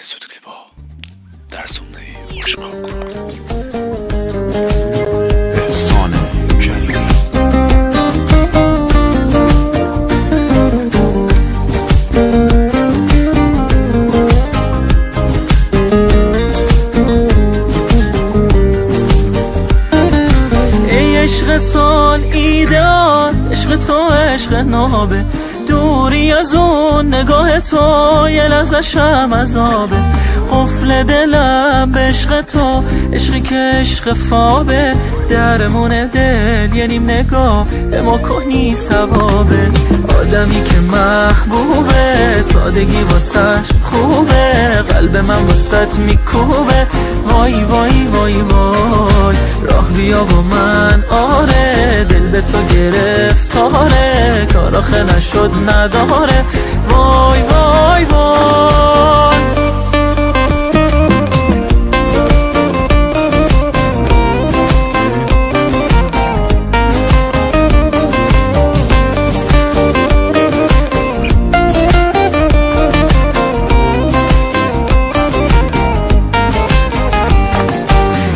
Суткли با در زمره عشقا. احسان کریمی. ای عشق سال ایدئال، عشق تو عشق نابه، دوری از اون نگاه تو یه لحظه شم عذابه. قفل دلم به عشق تو، عشقی که عشق فابه، درمون دل یه نیم نگاه به ما کنی ثوابه. آدمی که محبوبه، سادگی واسش خوبه، قلب من واسط میکوبه. وای وای وای وای، راه بیا با من، آره دل به تو گرفتاره، کار آخه نشد نداره. وای وای وای.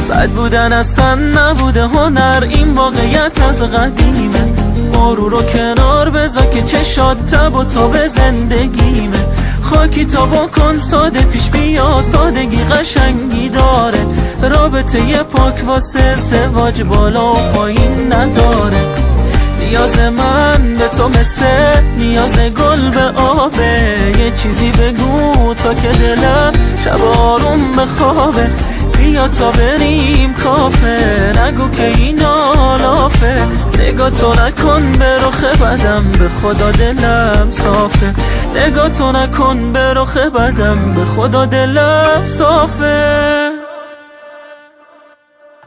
بد بودن اصلا نبوده هنر، این واقعیت از قدیمه. غرور رو کنار بذار که چشات تب و تاب زندگیمه. خاکی تا بکن ساده پیش بیا، سادگی قشنگی داره. رابطه یه پاک واسه ازدواج بالا و پایین نداره. نیاز من به تو مثل نیاز گل به آبه، یه چیزی بگو تا که دلم شب آروم بخوابه. بیا تا بریم کافه، نگو که این آلافه. نگاه تو نکن به رخ بدم، به خدا دلم صافه. نگاه تو نکن به رخ بدم، به خدا دلم صافه.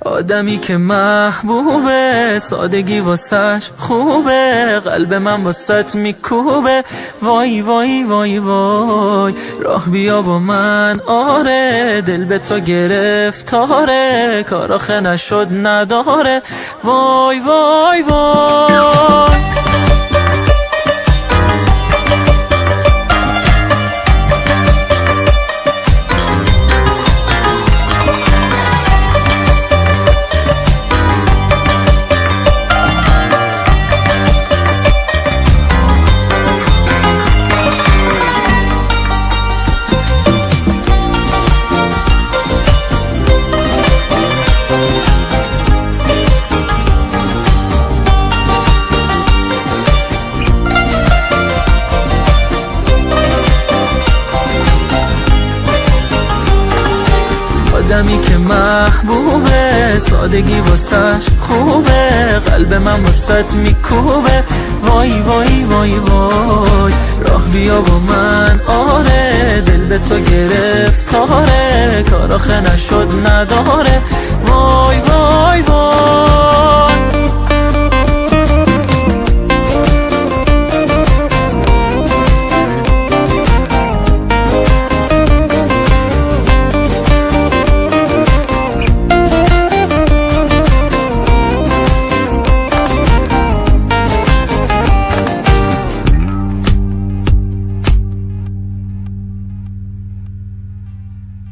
آدمی که محبوبه، سادگی واسش خوبه، قلب من واسط میکوبه. وای وای وای وای، راه بیا با من، آره دل به تو گرفتاره، کار آخه نشد نداره. وای وای وای. آدمی که محبوبه، سادگی واسش خوبه، قلب من واسط میکوبه. وای وای وای وای، راه بیا با من، آره دل به تو گرفتاره، کار آخه نشد نداره. وای وای وای.